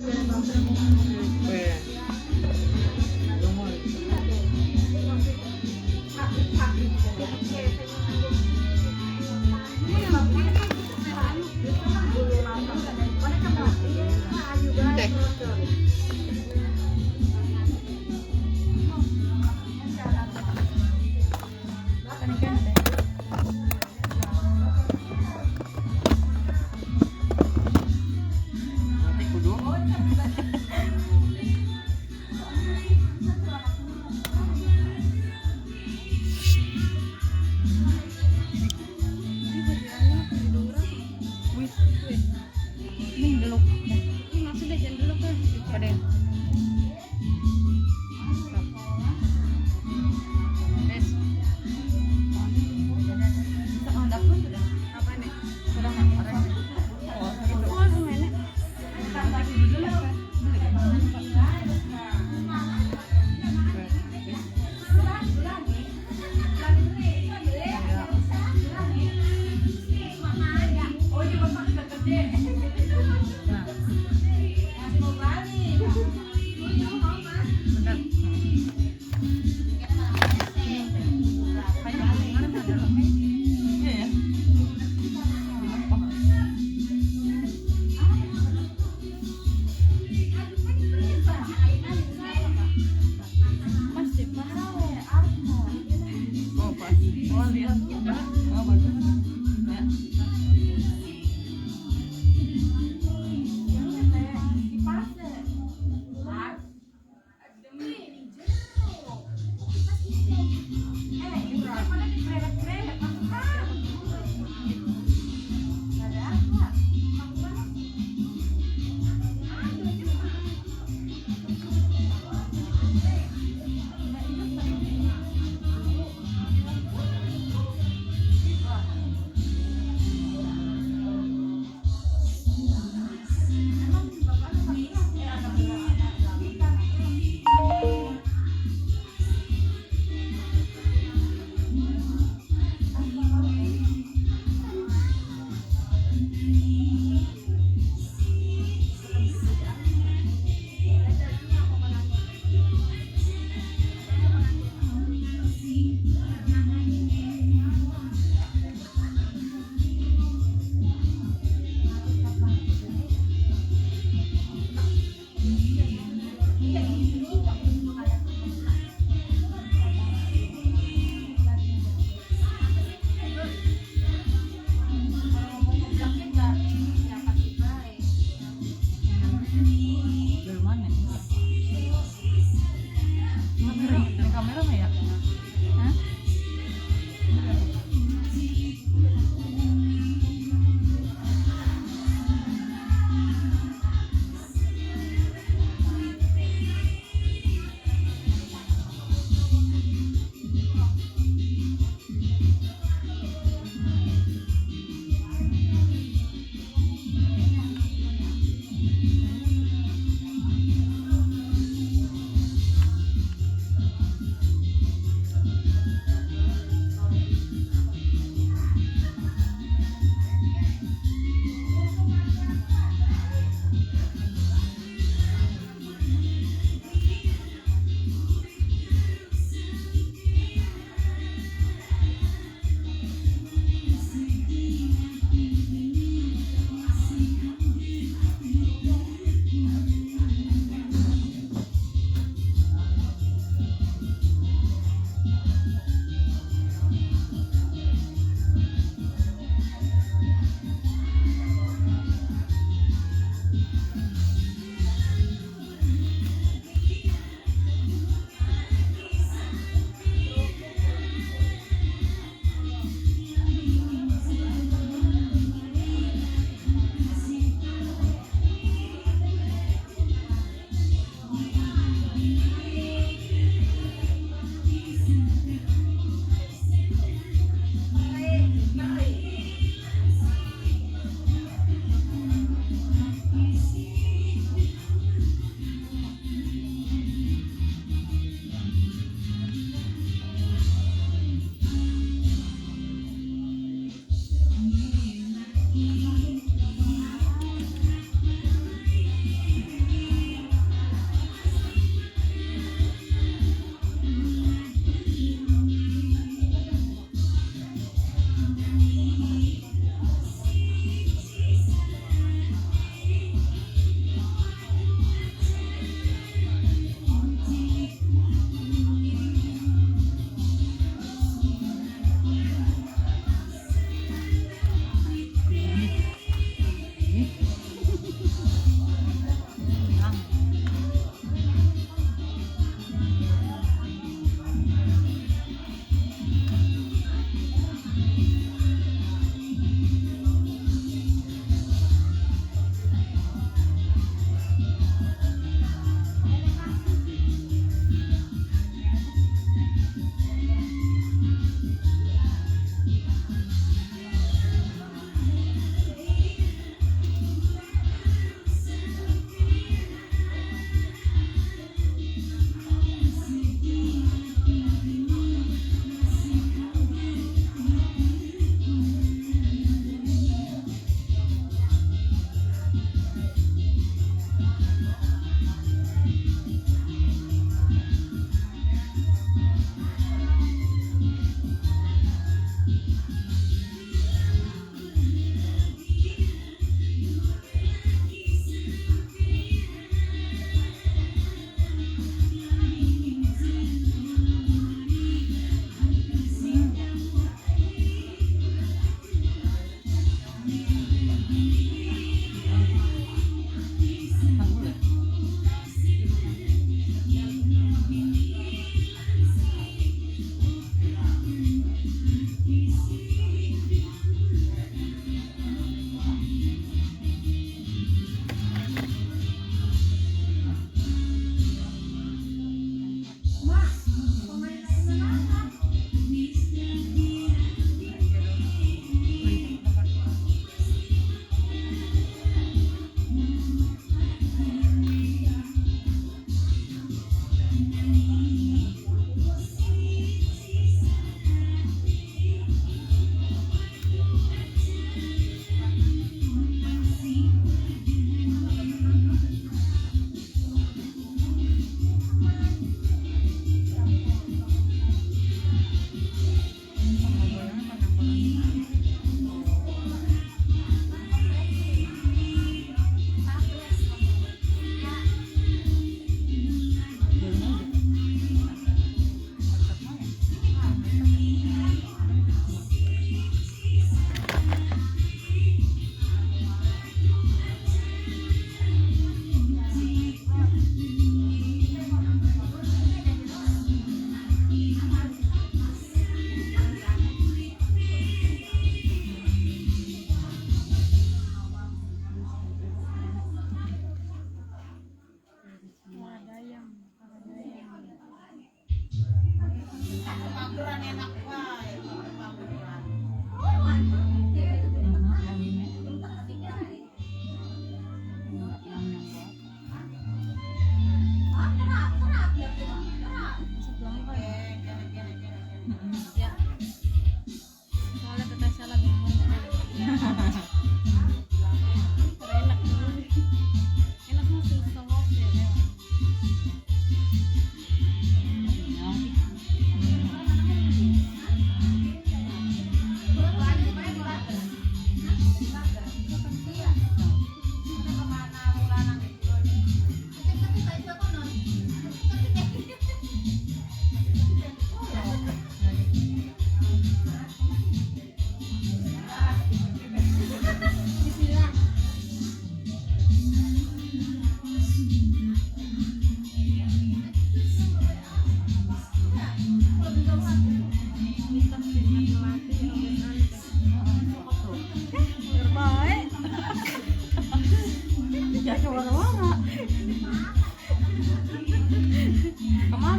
왜? 영어. 네.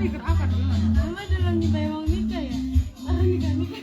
Ikut apa gimana? Mama dalam di Bayang nikah ya? Nikah nikah.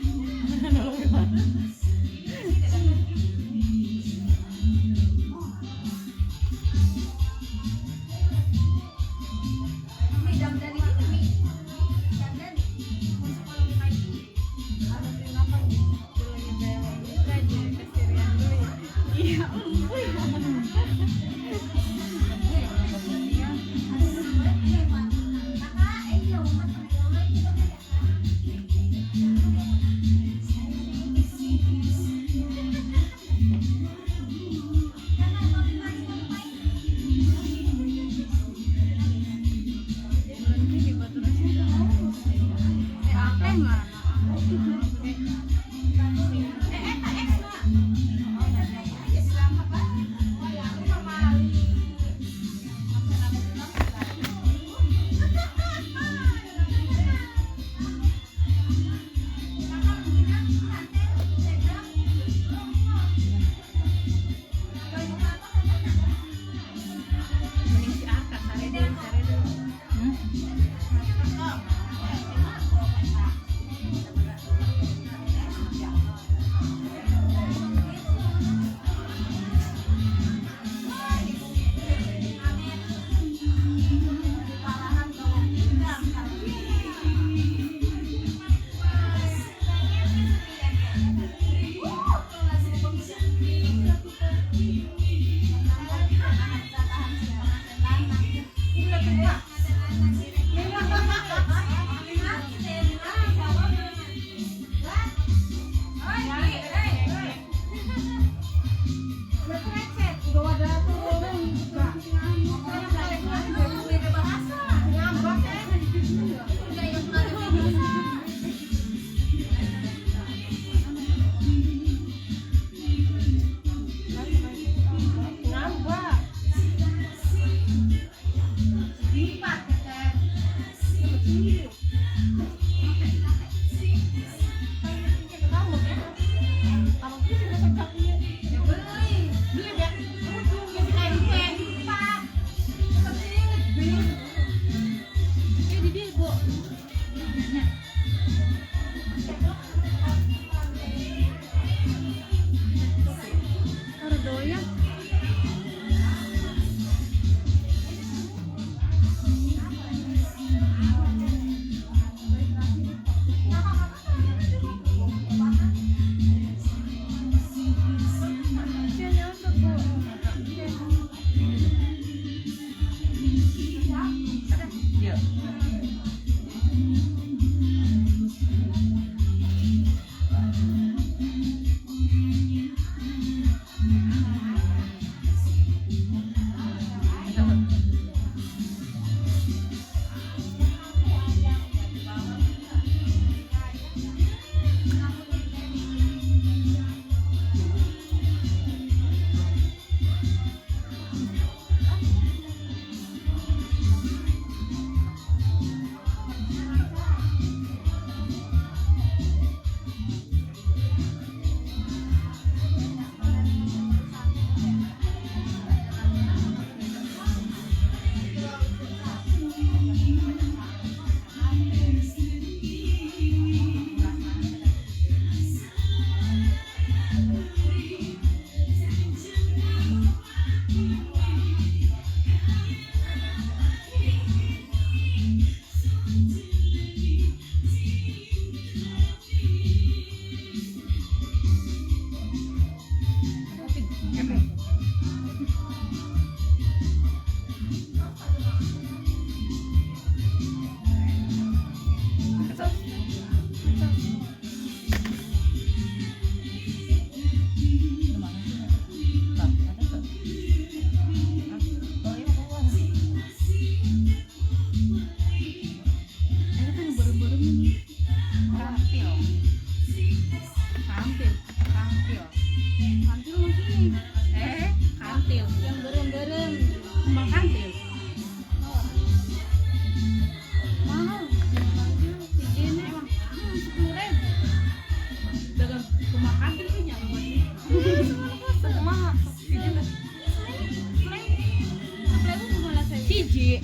Hiji.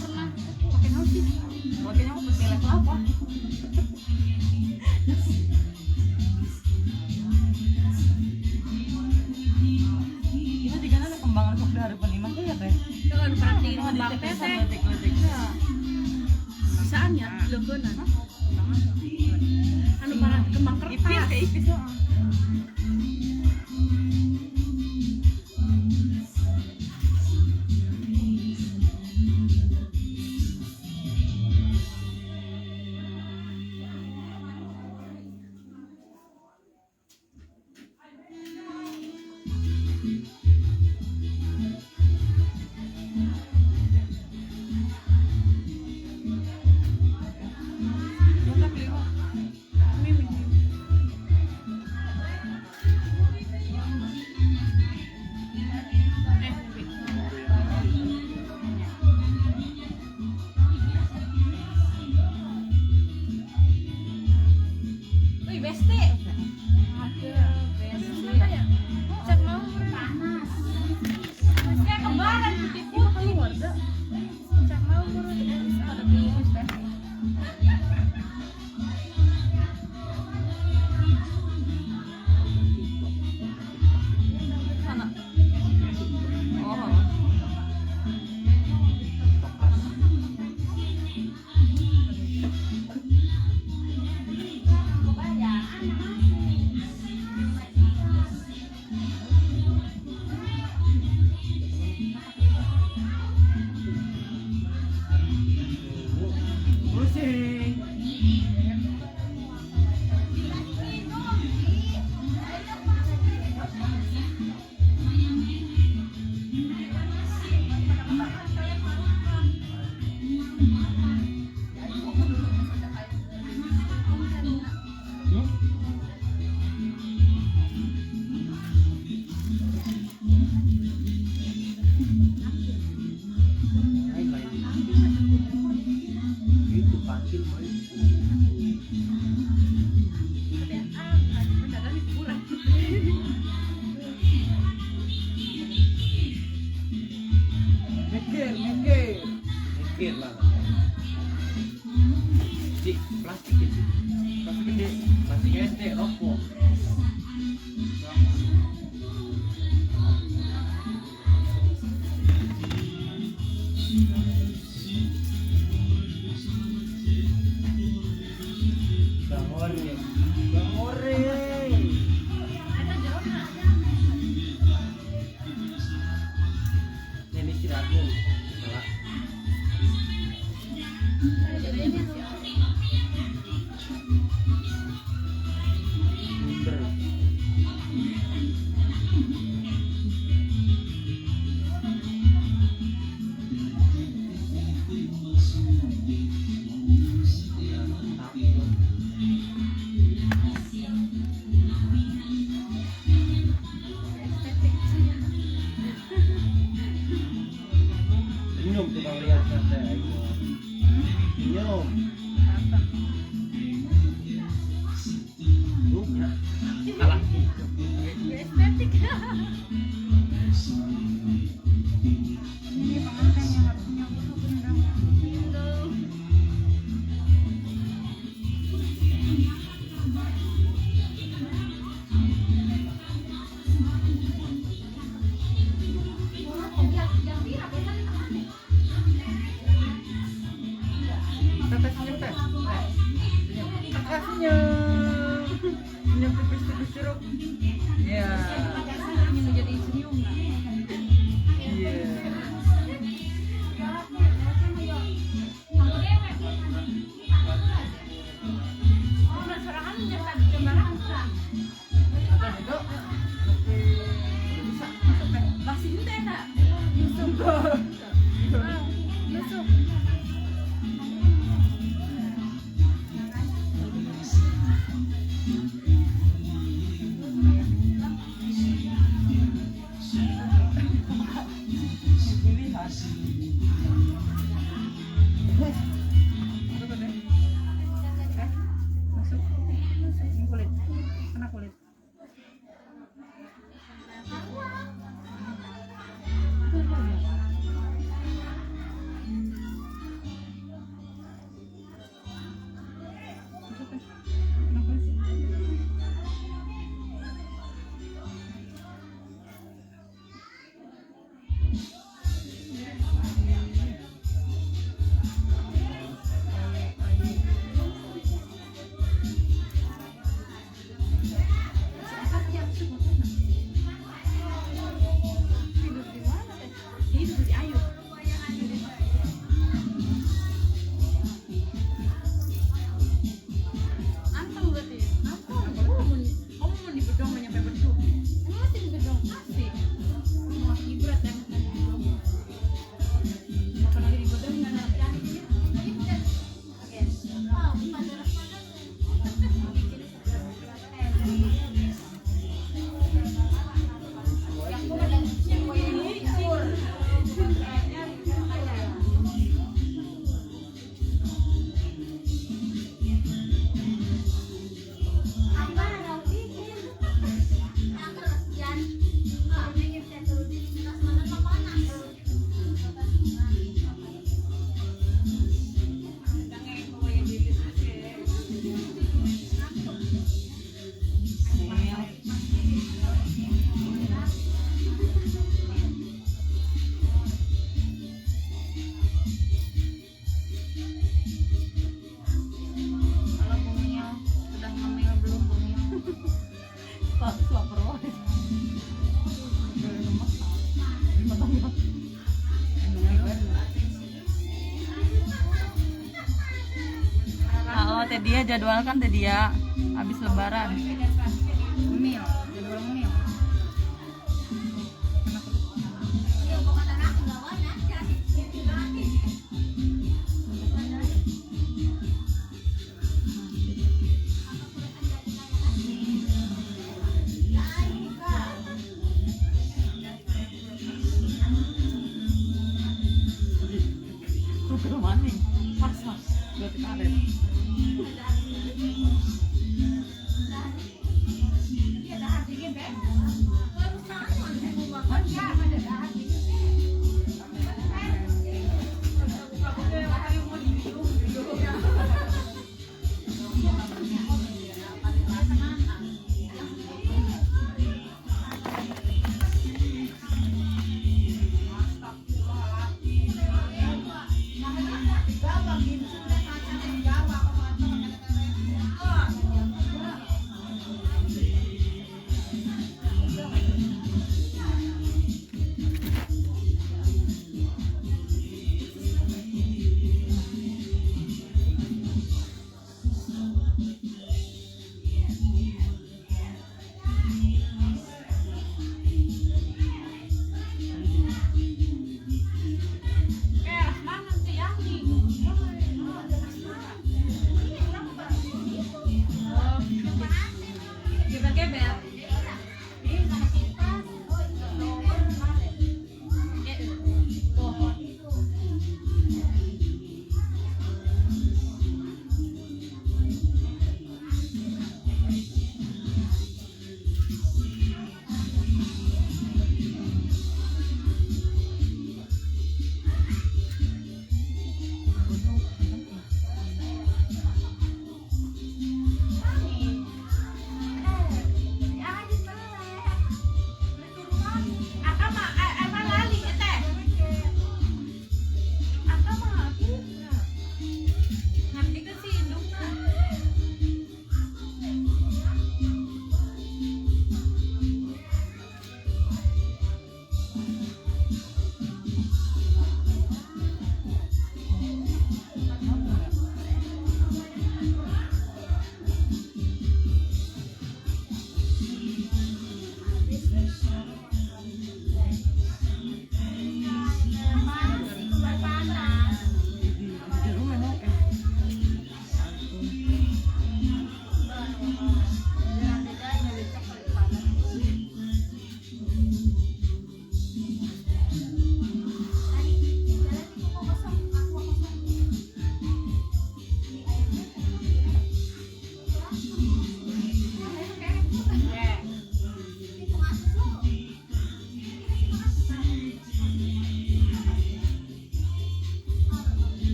Pernah Pakai naon sih? Makanya aku pakai kelapa. Ini juga ada kembangan sok dari harapan imah tuh ya teh. Jangan perhatiin kembang teh. Bisaan ya, leukeunna. Anu para kembang kertas. Ipis kayak ipis heeh. Mikir lah. Cik, plastik ya, Cik. Plastik gede, plastik SD, rokok. Bang Ore, Bang Ore. Ini istirahat dulu. Setelah. Senyum tukang lihat teh. Senyum. Salah. Estetik. Ini pengantin yang harusnya busuk beneran. Teteh senyum teh. Senyum. Teteh senyum. Senyum tipis-tipis jeruk. Iya. Ini menjadi senyum. Iya. Bisa masuk teh. Masih teh tak? Nusuk. Masuk. Ini kulit. Kena kulit. Teh dia jadwalkan teh dia habis lebaran. Ngemil, jadwal ngemil. Kudu maning. Masak. Berarti karet. Gebel-gebel. Aka mah emang lali teh. Aka mah aku. Ngerti ke si indungna. Di rumah oke.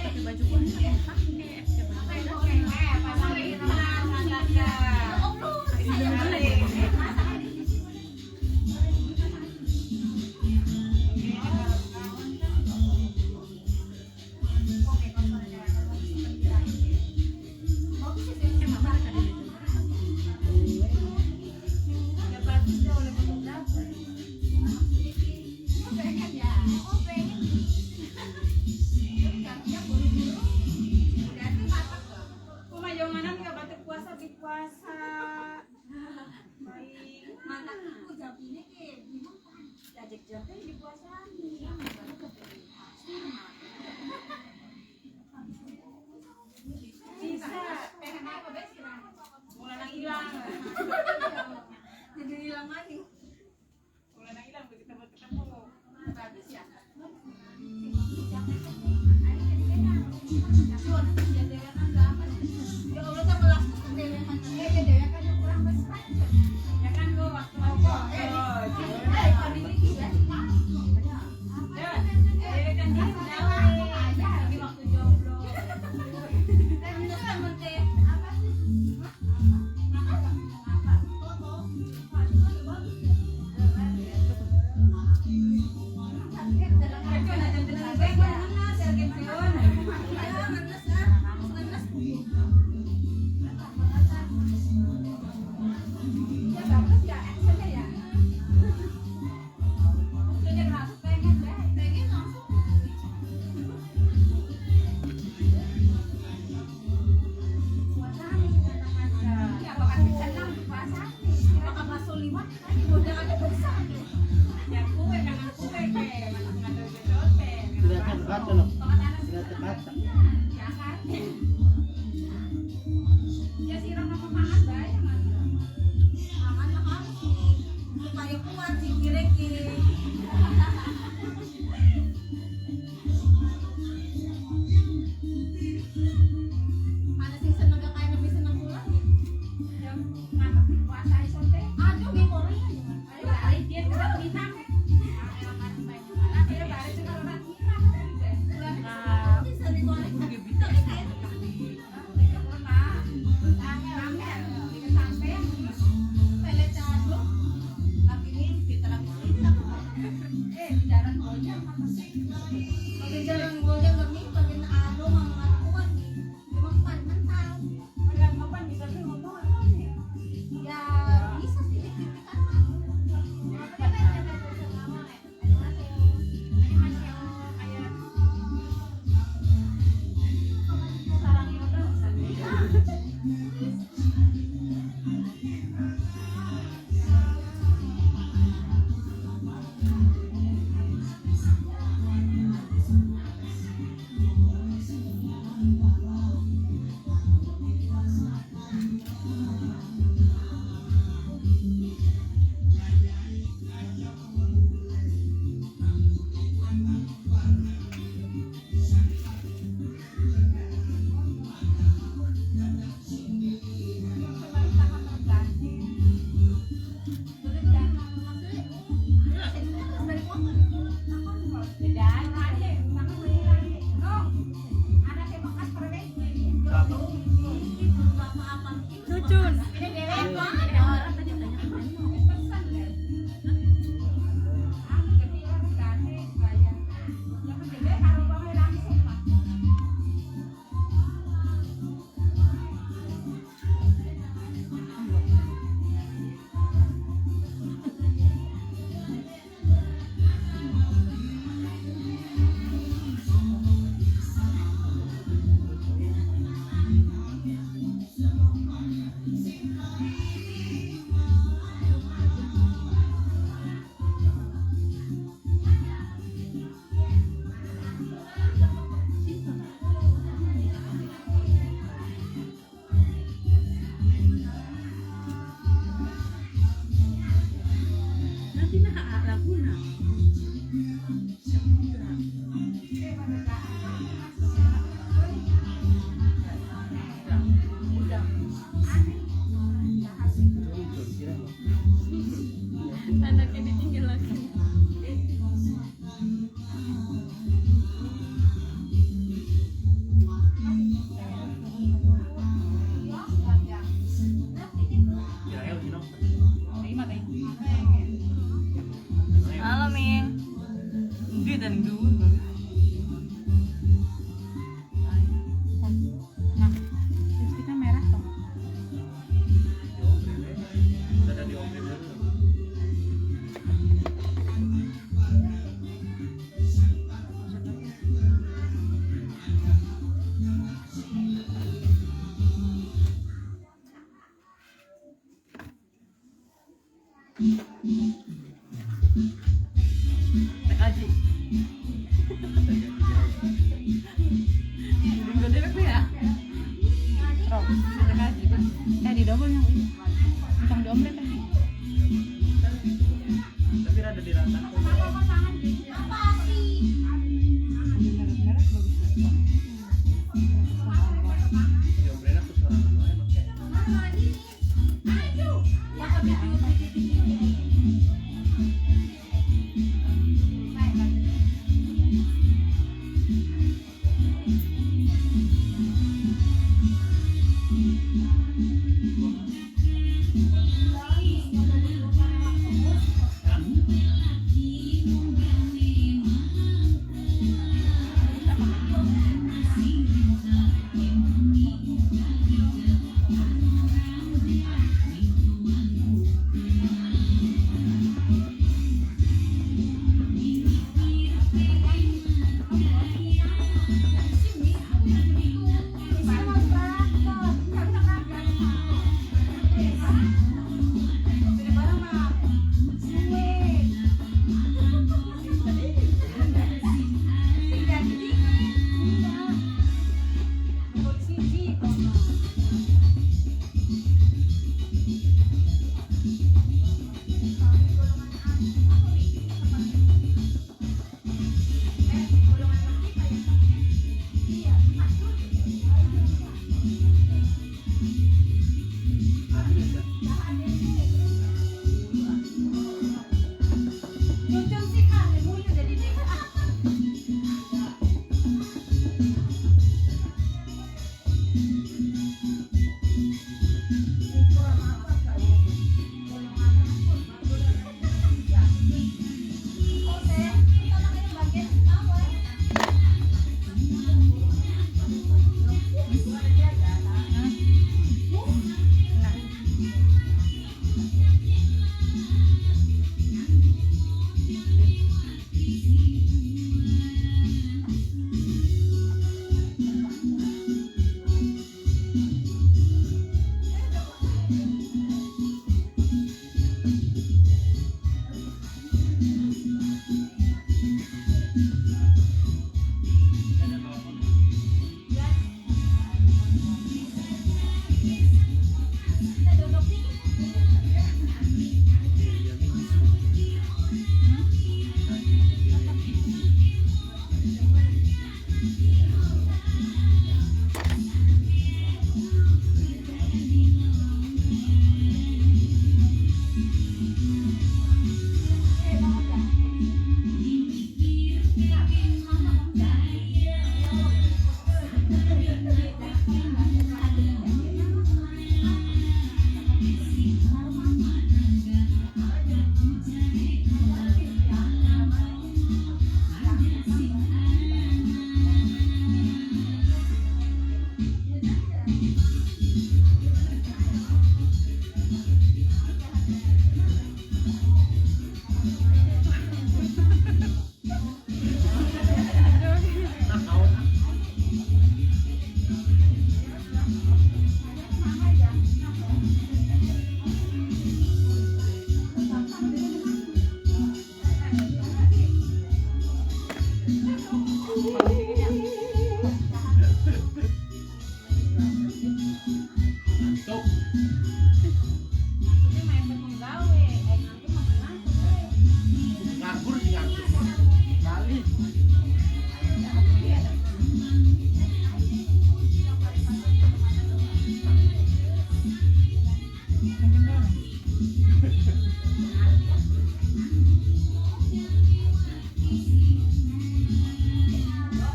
Pakai baju kuning pakai. Kumayanganan ka batuk puasa di puasa. Baik. Jajek jajek di puasa. Bisa. Mulai nang hilang. Jadi hilang lagi. Mulai nang hilang begitu ketemu. Bagus ya. Ya Allah, tambah laku Ya kan gua waktu apa? Ya, kan di lagi waktu jomblo. Apa? Ano? Gatot-kaca. Ya sirang apa mangan bae Mangan lah harus nih. Supaya kuat sih kira-kira. Ada sing seneng gak kayak lebih seneng pulang nih. Yang ngangkat dikuasai sote. Aduh, di Korea ya. Ayo lari dia ke Minang. Ayo lari ke orang Minang. Bisa di Korea. Tapi kayaknya pelet caduk. Lagi mimpi, terang cerita. Pakai jalan goyang gak mimpi, pakai anu mangan kuat nih. Emang pan mental. Ya bisa sih titik kan. Cucun. Nanti nak Laguna. Anaknya ditinggal lagi. Halo Ming. Dia dan dulu. Nah, lipstiknya merah toh. Ada di ombre dulu. Tek aji. Minggu dewek ya. Tek aji. Eh di double yang ini. Entang di ombre tadi. Tapi rada dirata. Apa sih? Merah-merah bagus banget. Di ombre aku sorangan wae make. Apa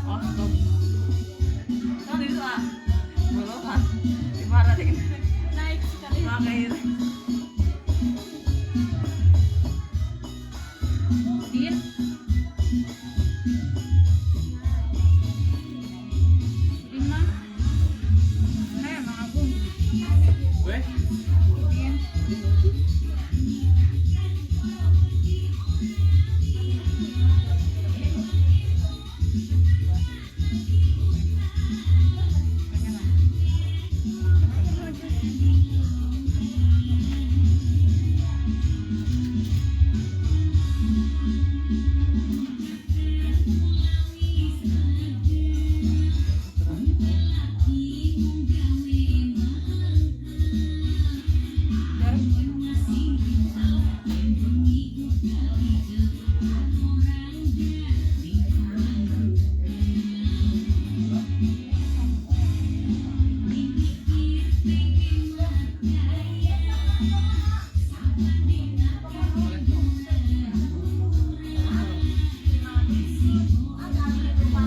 Oh, stop. Kan itu ah. Belum ah. Gimana deh? Naik sekali. Makanya. Din. Din mah. Eh, Mang Agung. Weh, Din.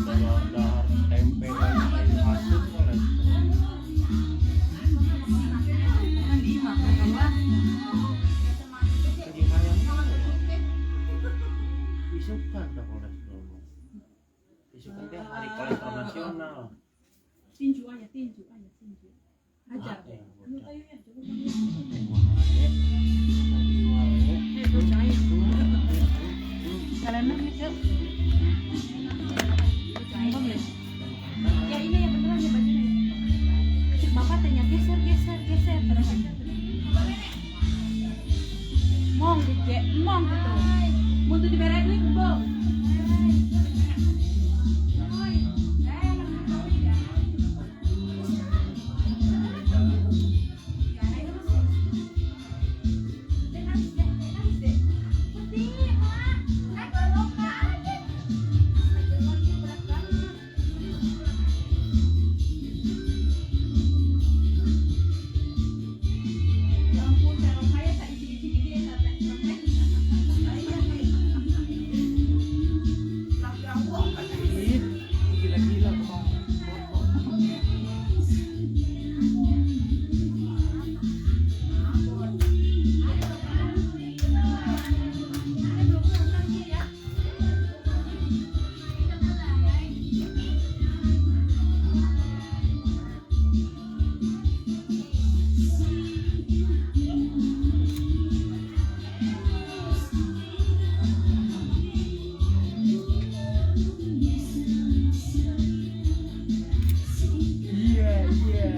Kalau dahar tempe dan sayur asem boleh. Kan di makan apa? Daging ayam boleh. Isukan tak kolesterol. Isukan teh hari kolesterol nasional. Tinju aja, tinju aja, tinju. Ajar. Ah, eh, Lu bocah. kayu ya, coba. Eh, wae. Tadi wae. Eh, bocah aja. Kalian mah gitu. Bocah aja. Ya ini ya beneran ya bajunya. Cek bapak tanya geser geser geser terus geser. Mong gitu, mong gitu. Mau tuh dibere duit, bong. Ya ampun, cara kaya tak isi-isi dia sampai. Ih, gila-gila kok. Iya, iya.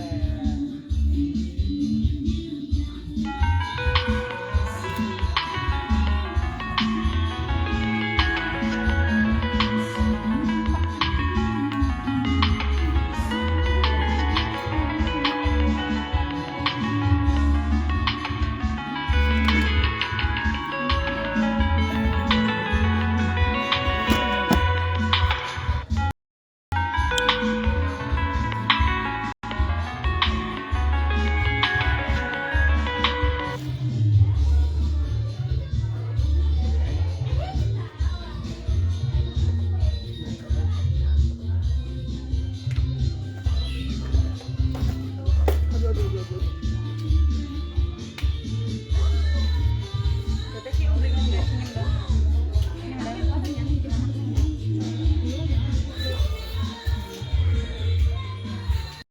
Aduh, aduh, aduh, aduh.